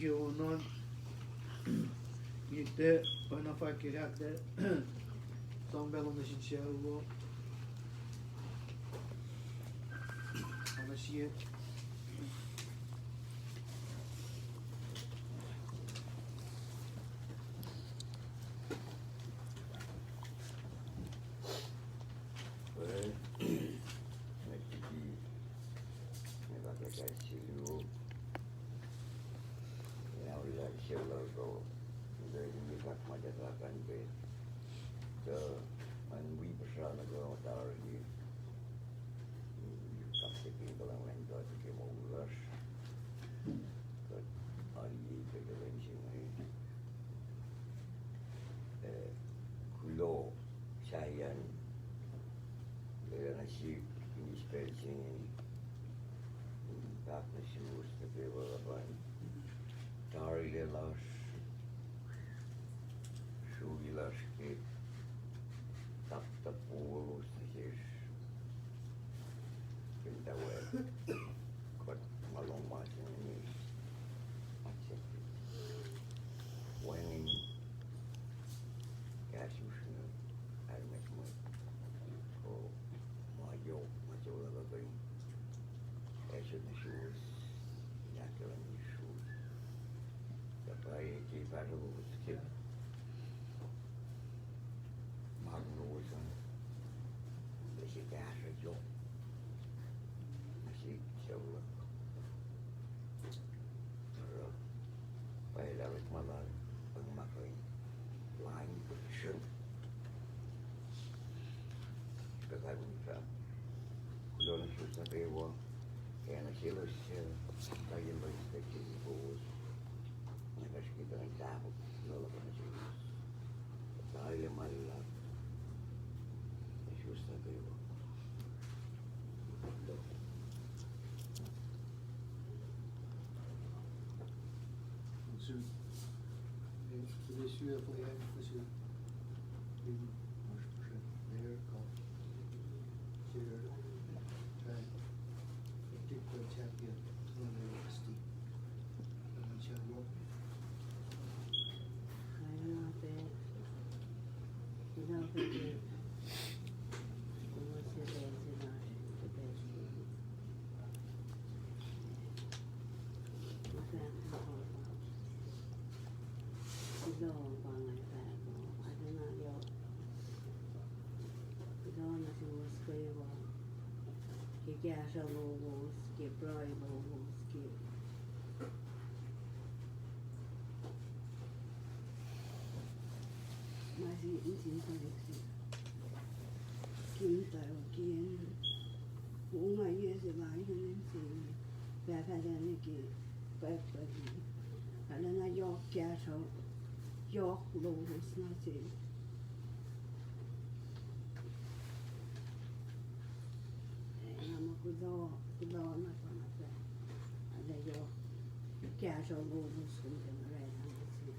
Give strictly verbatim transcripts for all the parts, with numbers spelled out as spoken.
Ke onon, ite, pacna fahk ke ahkte, sang pacl nuh sin sucu, ana sie. Tuh ngan wi puhsra nuh ke otarii, mm, kaksakihn kuhlwacng luhn God ke moul lasr. Kuht oacyacpac kuhlwacng se inge, eh, kuloh sahyacn, eh, nuh sihk Ahknwacsnwacs nuh kwewa luhpan tarilac lasr, srui lasr ke taptap wowo nuh sesr. Ke muhtwacwacack kuht ma lohng ma se inge, wacngihn kahs usrnguck, arlac mwet, ko ma yohk ma tula luhpan ac sot nuh suwos in ahkkahlwemye srui. Tuh pwacye ke fahsr lowos ke ma lowos an, ac se kahsruh yohk nuh sesr suc luhk. Oruh pwacye lah orekma lal an ma kuh in lain kuht sruhk. Kuht arulacna fahk kuloh nuh suwos nuh kwewa, ac nuh selos suc kaiyaclos ke kowos, na fahsr ke kuht in tahfuh kuloh luhk nuh suwos. Tarilac ma luhlahp nuh suwos nuh kwewa. Kuloh pa inge, Pahpah, arulacna yohk. Kuloh nuh suwos kwewa ke kahsruh lowos, ke pruhe lowos, ke ma se insin tuhlihk se ke muhtwacwacack ke ongaiyac se lal inge, se pahpah lal nuh ke pwacpwacki. Arulacna yohk kahsruh, yohk lowos nuh sel. Nga muh kuloh, kuloh na pa inge, arulacna yohk kahsruh lowos kom tiac oraclah nuh sel.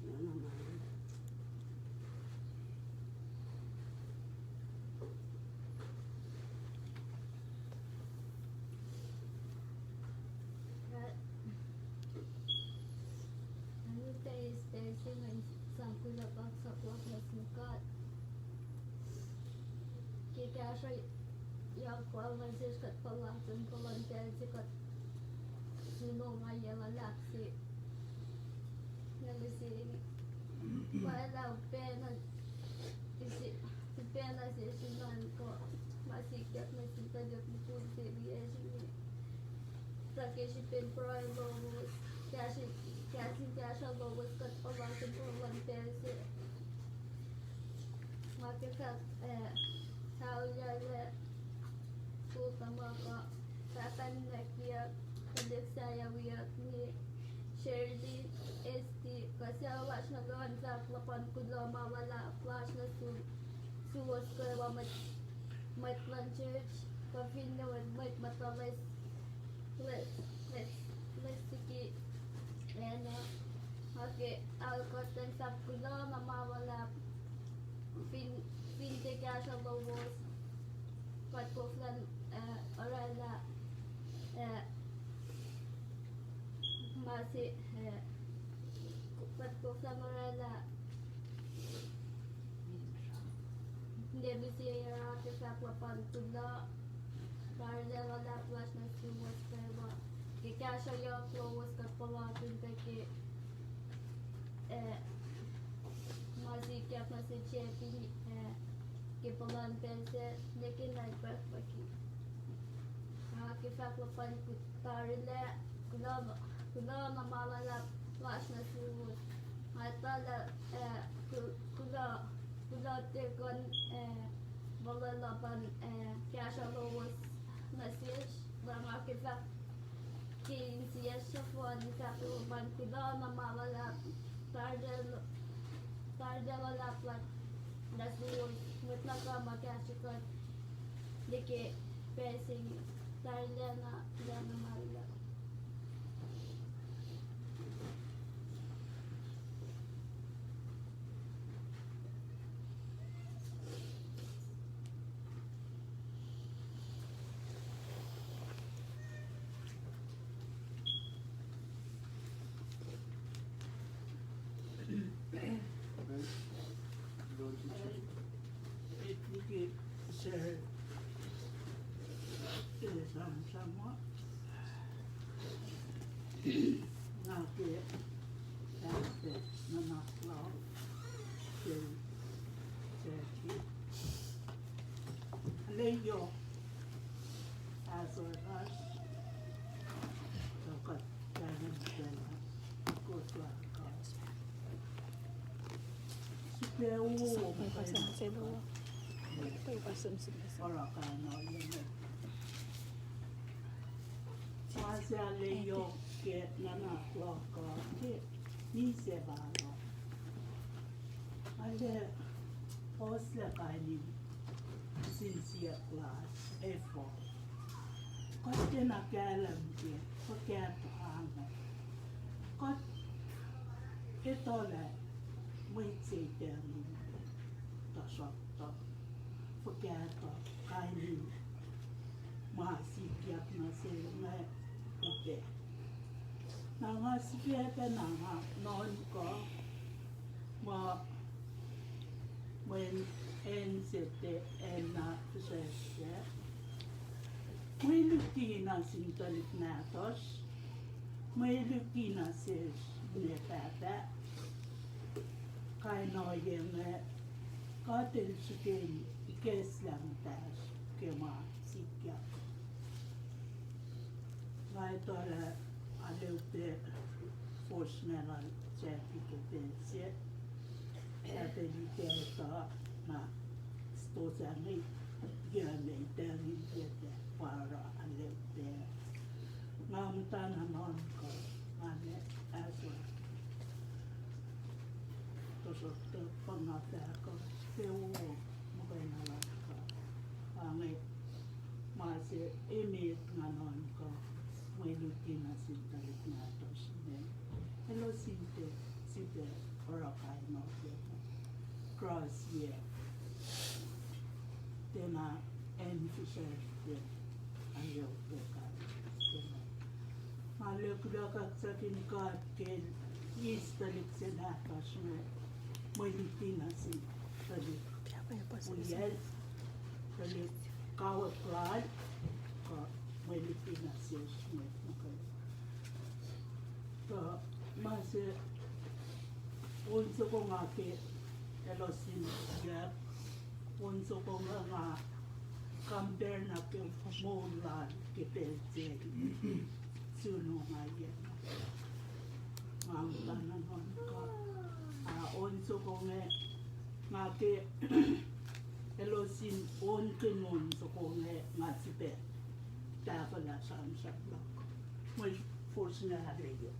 Na ma Nga muhta eis pacl se inge in sang kuloh kaksakihn God ke kahsruh yohk lal nuh sesr, kuht puhlakihn puhlan pacl se kuht sun ongaiyac luhlahp se. Nga luhngse pwacye lah upac na, upac nuh sesr in nuhnkuh ma sikyak nuh sin tuhlihk mukul se liyac se inge. Tuh ke srihpen pruhe lowos, kahs, kahs in kahsruh lowos, kuht puhlakihn puhlan pacl se. Nga ke fahk, eh, auliyac lah kowos tuhma kuh pahpah ninac kiyuhk, tuhlihk sahyac wiyuck inge, Shirley, Esti, kuh sucu lasr nuh kwewa, in fahk luhpan kuloh ma luhlahp lasr nuh sum, suwos kwewa mwet, mwet luhn church, kuh finne mwet muhta loes, loes, loes, loes siki acn uh. Nga ke, ah, kuht in fahk kuloh na ma luhlahp fin, fin tiac kahsruh lowos, kuht koflah, eh, oraclah, eh, ma se, eh, kuht koflah oraclah ne mihsenge. Oruh ke fahk luhpan kuloh, tarilac luhlahp lasr nuh suwos kwewa ke kahsruh yohk lowos kuht puhlakihn pac ke, eh, ma sikyak nuh sesr, eh, ke puhlan pacl se, nwe ke na pwacpwacki. Nga ke fahk luhpan ku-, tarilac, kuloh, kuloh na ma luhlahp lasr nuh suwos. Nga etuh lah, eh, ku-, kuloh, kuloh tiac kuh in, eh, molwelah luhpan, eh, kahsruh lowos nuh sesr, lah nga ke fahk ke insiyacsr nohfohn, fahk luhpan kuloh na ma luhlahp, tarilac, tarilac luhlahp lasr nuh suwos, mwet nuh kwewa ma kahsruh kuht nuh ke pacl se inge. Tailacna, lacna ma ila. Nga ke pahpah nuhnak lal ke Turkey. Lwelah ahsor lasr, tuh kuht kahlwem kac lah koswacl God. Sipac wo, oruh kain, oruh kain, ma se lwelah ke nuhnak luhk uh ke misac pahluh. Arlac puhslac kain in sinsiyuck lasr efuh. Kuht tiacna kahlwem ke fuhkah tuh ange. Kuht etuh lah mwet se pacl in tuhsruhktuh fuhkah tuh kain in ma sikyak nuh sel inge upac. Na nga sifacna nga nuhnkuh muh mweyen acn se tiac acn na fihsracsryac, mwe luti na sin tuhlihk nahtuhsr, mwe luti na sesr ne pahpah, kain ohiyac inge God El srihke in ikacslah muhtahsr ke ma sikyak. Nga etuh lah arlac upac force ma lal Jackie ke pacl se, ac pacl ikacsr uh na stosah inge, yac me tari yac pa oruh arlac upac. Nga muhta na nuhnkuh, nga ne ahsor, tuhsruhktuh pa nga fahk uh, sipac wo muhkwena luhk uh. Pa inge ma se emet nga nuhnkuh, mwe luti nuh sin tuhlihk nahtuhsr inge. Elos in tiac sipac oruh kain ohiyac, cross yac. Tiacna acn fihsracsr, tiac arlac upac kain. Tiacna. Nga arlac kuloh kaksakihn God ke El eis tuhlihk se nahtuhsr inge, mwe luti nuh sin tuhlihk wiyacl, tuhlihk kawuck lal, kuh mwe luti nuh sesr mwet nuh kwewa. Tuh ma se on soko nga ke elos in siyuck, on soko nga, nga compare nuh ke moul lal ke pacl se sun ongaiyac. Nga muhta na nuhnkuh, ah, on soko inge, nga ke elos in onkihn on soko inge nga sipac tahfuhlah sramsram luhk. Mwe force inge arlac yohk.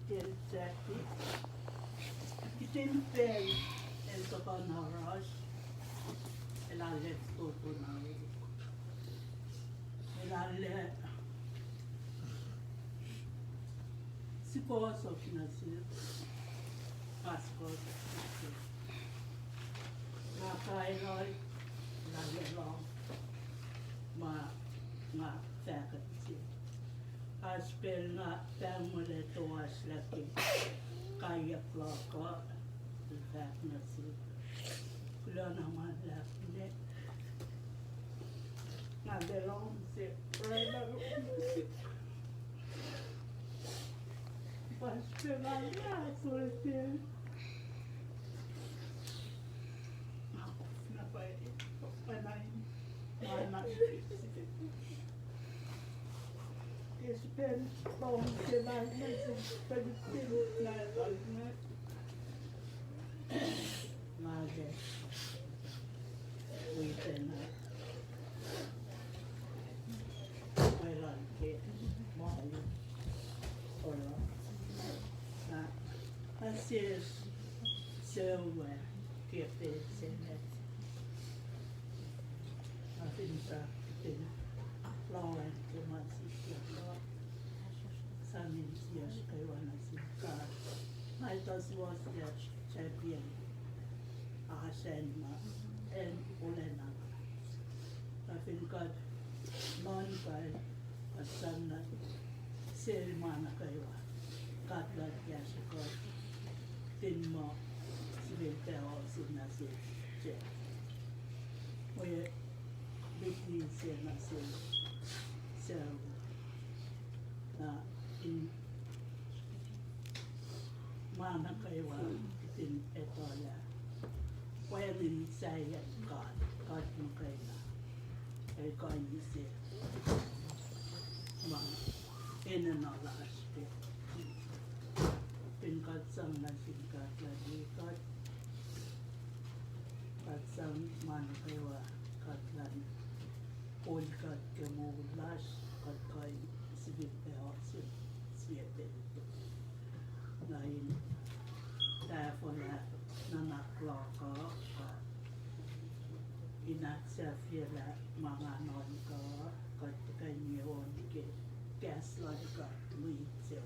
Kihtin pacl in tuhkuh na oruh oasr, el arlac fototo na oruh. El arlac sikohsohk nuh sihk, pa sikohsohk nuh sihk. Nga kain ohl, el arlac lohng ma nga fahkwack se. Oasr pacl nga pahngonlac toasr lah ke kaiyuck luhk uh, el fahk nuh sihk, kuloh na ma luhlahp ne, nga arlac lohng se, oraclah lohng se. Pa srihpac nga arlac ahsor se. Nga kof na pwacye, pwacye na in, na, na, ke srihpen lohng se lal nuh sin tuhlihk lal inge. Nga ke wi pacna weluhl ke ma oruh na, na sesr sucu ke pacl se inge. Nga finsrak kihtin lohacng ke ma sikyak uh, sang insiyacsr kwewa nuh sin God. Nga etuh suwohs yac srihpacn oasr acn ma, acn wolacna. Nga fin kuht nuhnkuh, kuht sang nuh sel ma nuh kwewa God Elan kahsrwe kuht, fin muh sifilpac ohsun nuh sesr, mwe luti se nuh sesr, sucu, na in ma nuh kwewa kihtin etuh lah wacngihn sahyacn God, God muhkwena, el kuh in use ma enenuh lasr ke. Fin kuht sang nuh sin God Elan wi kuht, kuht sang ma nuh kwewa God Elan kol kuht ke moul lasr, kuht kuh in sifilpac ohsun sie pacl. Na in tahfwelah nuhnak luhk uh, in ahksahfyelah ma nga nuhnkuh, kuht tuhkweni on ke kahs luhn God, luti se.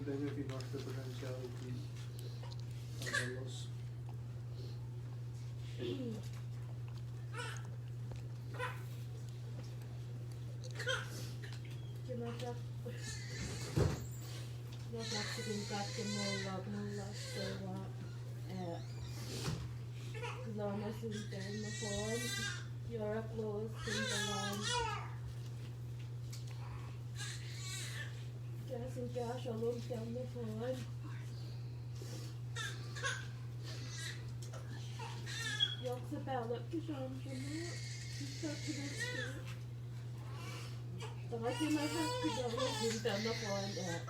Pacna fin oasr pac puhsra in sahp, please. Alos. Ke ma fahk, ma fahk sihk in God ke moul luhk, moul lasr kwewa, ah, kuloh nuh sin pacl nohfohn, yohrohlos sin puhlan kahs in kahsruh lom pacl nohfohn. Yohk suhpwaclah ke sramsram uh, tuh nga ke ma fahk kuloh nuh sin pacl nohfohn, ah.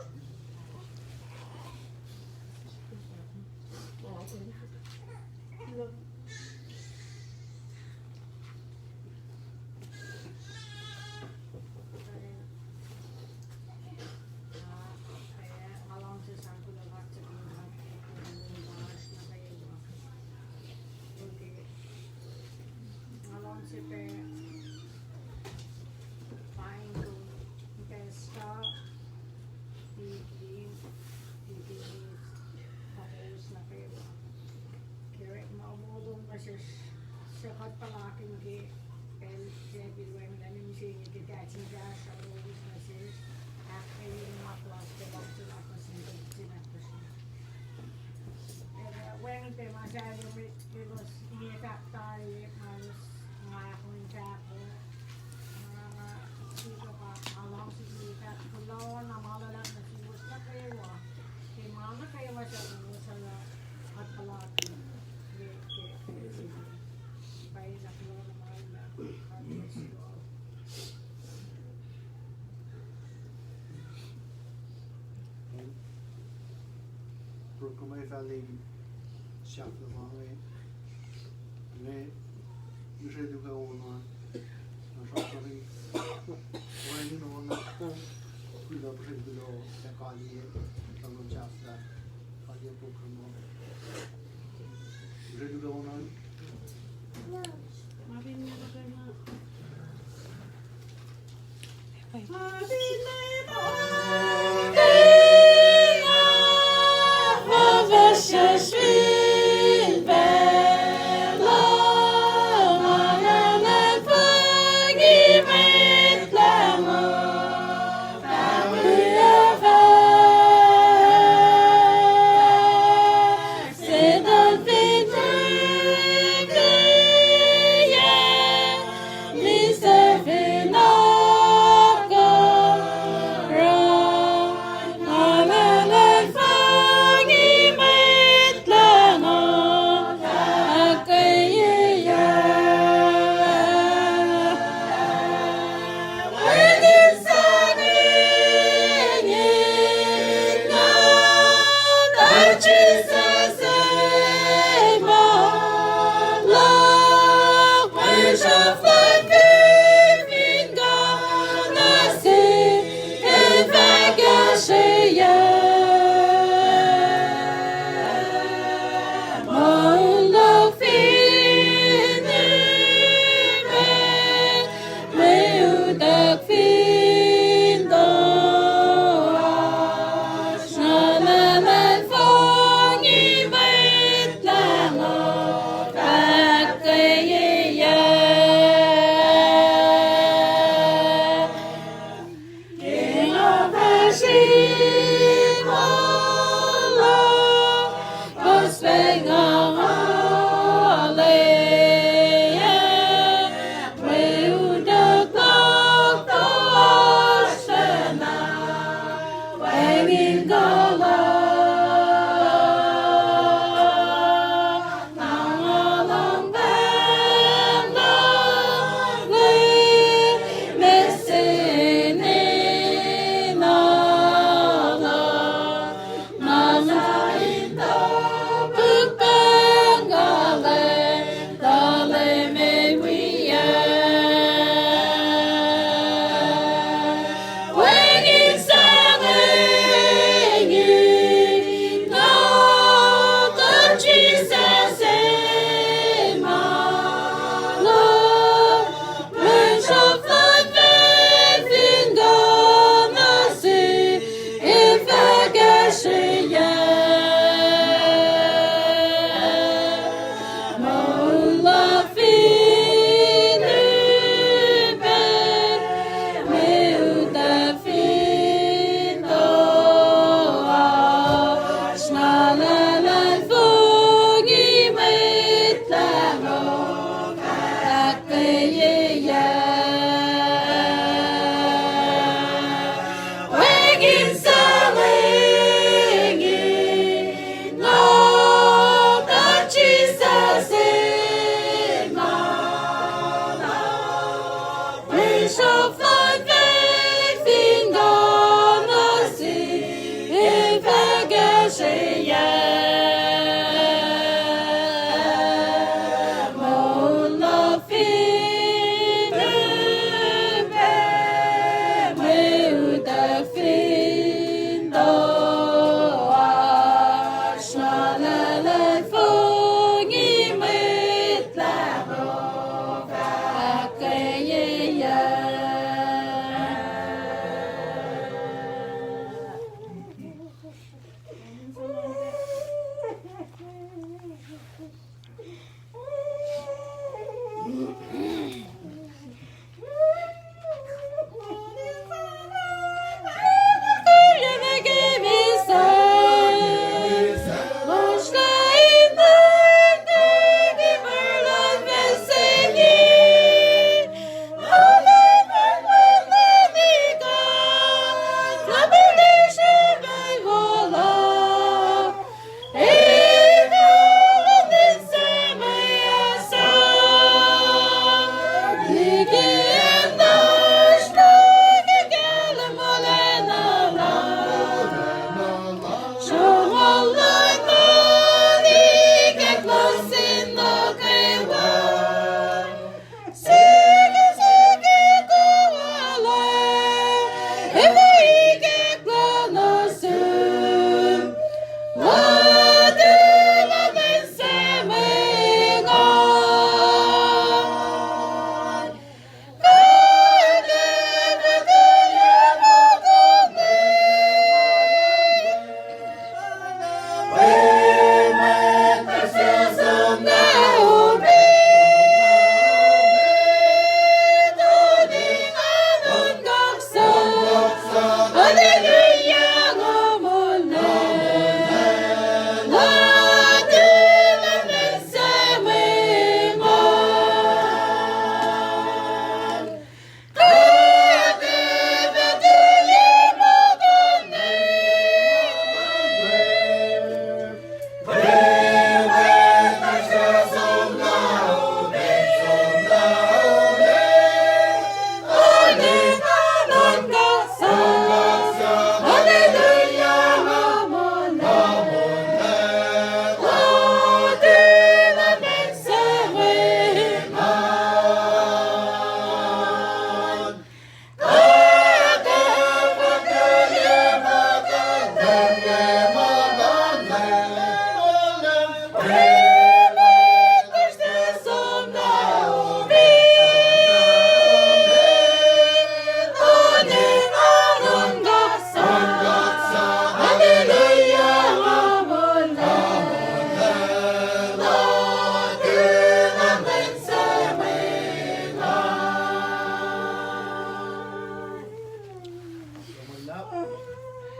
Nga luhngse sang kuloh kac sin God ke moul lasr nuh kwewa. Nga luhngse pac paing kom, Pastor, Deacon, Deaconess, kowos nuh kwewa. Ke orekma wo lom nuh sesr, suc kuht puhlakihn ke pacl se pil wacngihn mihsenge ke kahs in kahsruh lowos nuh sesr, ahkkweye nuhnak lasr ke luhngse lasr nuh sin God, sin ahkfahsrye. Ac wacngihn pac ma sahyac met elos inge fahk tari, ma elos nga ahkmwetahko. Nga, nga, sifilpac nga luhngse in fahk kuloh na ma luhlahp nuh suwos nuh kwewa. Ke ma nuh kwewa suc kowos oruh kuht puhlakihn. Ke, ke, ke, pacna kuloh na ma luhlahp. God bless you all. Program ac fah lem sahflah ma inge. Inge, mihsre luhk ah onan, na sramsram, wacngihn onan, kuloh, puhsren kuloh, ac kaliyac, luhngse sahflah, kaliyac program uh. Mihsre luhk ah onan. Sruhf luhn facl fin kuh nuh sihk, el fah kahsrweyuc. Moul luhk fin upac, mwe utuck fin toasr, ma luhlahlfongi mwet lah moul fah ahkkweyeyuc.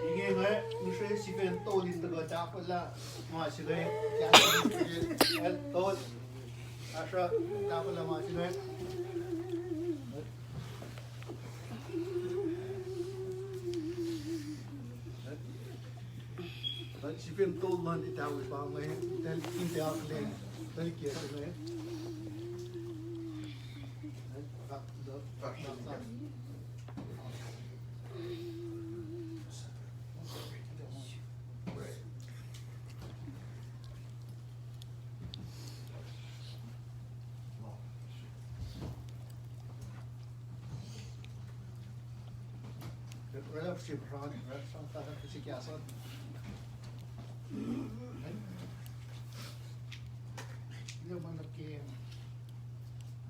Inge inge, ngihsre sifacn tol in tuhkuh tahfwelah ma se inge, kahs in sifacn tol, asruh tahfwelah ma se inge. Sifacn tol luhn etawi pa inge, tahl in tiac akihlen, tahl ke se inge.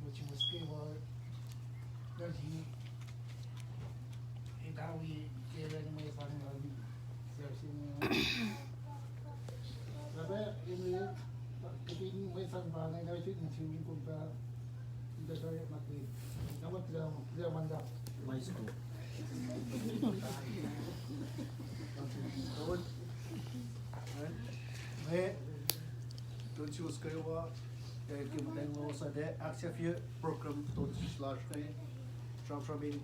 Mwet suc muhs kwewa, el si etawi ke lwen mwe sang luhn Pahpah, in mwe sang pa inge, na sik in sum in kom pa, in the very much. Namak le manda. Mwe, Don Sus kwewa, eh, ke muhtweng lowos ah, ahksahfye program Don Sus lasr ke, sramsram in